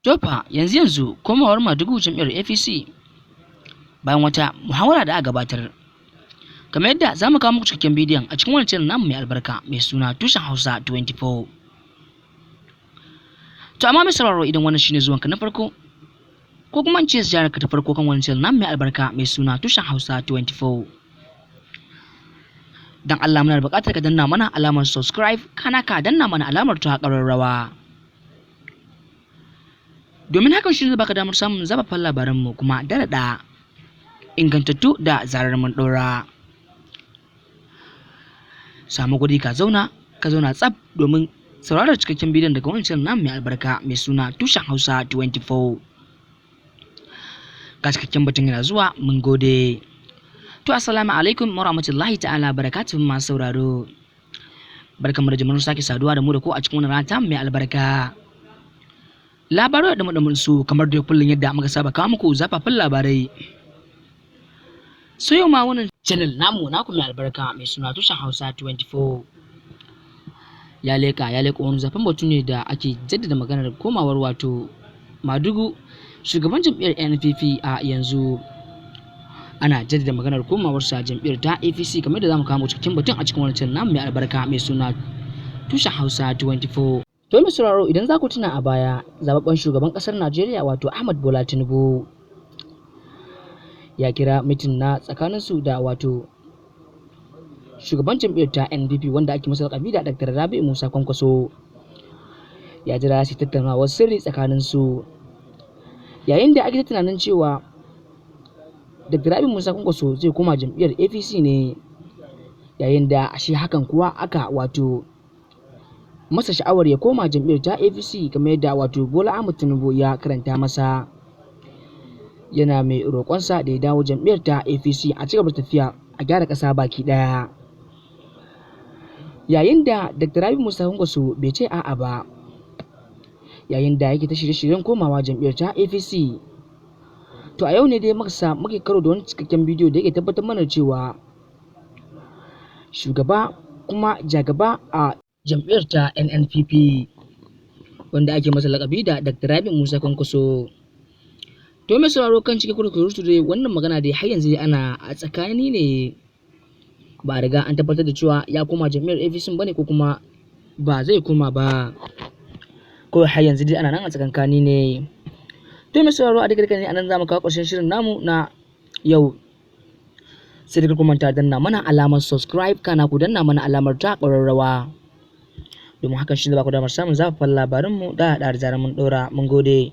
To fa yanzu yanzu komawar Madugu jam'iyyar APC bayan wata muhawara da aka gabatar. Kamar yadda za mu kawo muku cikakken bidiyon a cikin wannan channel namu mai albarka mai suna Tushen Hausa 24. To amma mai sauraro, idan wannan shine zuwanka na farko, ko kuma in ce ziyararka ta farko kan wannan channel namu mai albarka mai suna Tushen Hausa 24, dan Allah muna da buƙatar ka danna mana alamar subscribe, kana ka danna mana alamar ta ƙararrawa. Domin hakan shi zai baka damar samun zafafan labaranmu kuma daɗaɗa ingantattu da zarar mun ɗora. Samu guri ka zauna, ka zauna tsaf domin sauraron cikakken bidiyon daga wannan channel namu mai albarka mai suna Tushen Hausa 24. Ga cikakken batun yana zuwa, mun gode. To assalamu alaikum wa rahmatullahi ta'ala barakatuhu, masu sauraro. Barkanmu da jimirin sake saduwa da mu da ku a cikin wannan rana tamu mai albarka. Labarai da ɗumi su kamar da kullum yadda muka saba kawo muku zafafan labarai. So yau ma wannan channel namu naku mai albarka mai suna Tushen Hausa 24 ya leka ya leka wani zafin batu ne da ake jaddada maganar komawar wato Madugu, shugaban jam'iyyar NPP a yanzu. Ana jaddada maganar komawarsa jam'iyyar ta APC, kamar yadda zamu kawo cikakken batun a cikin wannan channel namu mai albarka mai suna Tushen Hausa 24. To mai sauraro, idan za ku tuna a baya, zababben shugaban kasar Najeriya wato Ahmad Bola Tinubu ya kira meeting na tsakaninsu da wato shugaban jam'iyyar ta NPP wanda ake masa lakabi da Dr. Rabi'u Musa Kwankwaso. Ya jira su tattaunawar sirri tsakaninsu, yayin da ake tunanin cewa Dr. Rabi'u Musa Kwankwaso zai koma jam'iyyar APC ne, yayin da ashe hakan kuwa aka wato masa sha'awar ya koma jam'iyyar ta APC, kamar yadda wato Bola Ahmed Tinubu ya karanta masa, yana mai roƙonsa da ya dawo jam'iyyar ta APC a cigaba da tafiya a gyara ƙasa baki ɗaya. Yayin da Dr. Rabi'u Musa Kwankwaso bai ce a'a ba, yayin da yake ta shirye-shiryen komawa jam'iyyar ta APC. To a yau ne dai muka sa muke karo da wani cikakken bidiyo da yake tabbatar mana cewa shugaba kuma jagaba a jam'iyyar ta NNPP wanda ake masa lakabi da Dr. Rabi'u Musa Kwankwaso. To mai sauraro, kan cike kurutu dai wannan magana dai har yanzu ana a tsakani ne, ba a riga an tabbatar da cewa ya koma jam'iyyar APC bane ko kuma ba zai koma ba. Kawai har yanzu dai ana nan a tsakankani ne. To mai sauraro, a duka ne anan zamu kawo ƙarshen shirin namu na yau. Sai dai ku manta danna mana alamar subscribe, kana ku danna mana alamar ta ƙararrawa. Domin hakan shi zai ba ku damar samun zafafan labaranmu da haɗa da zarar mun ɗora. Mun gode.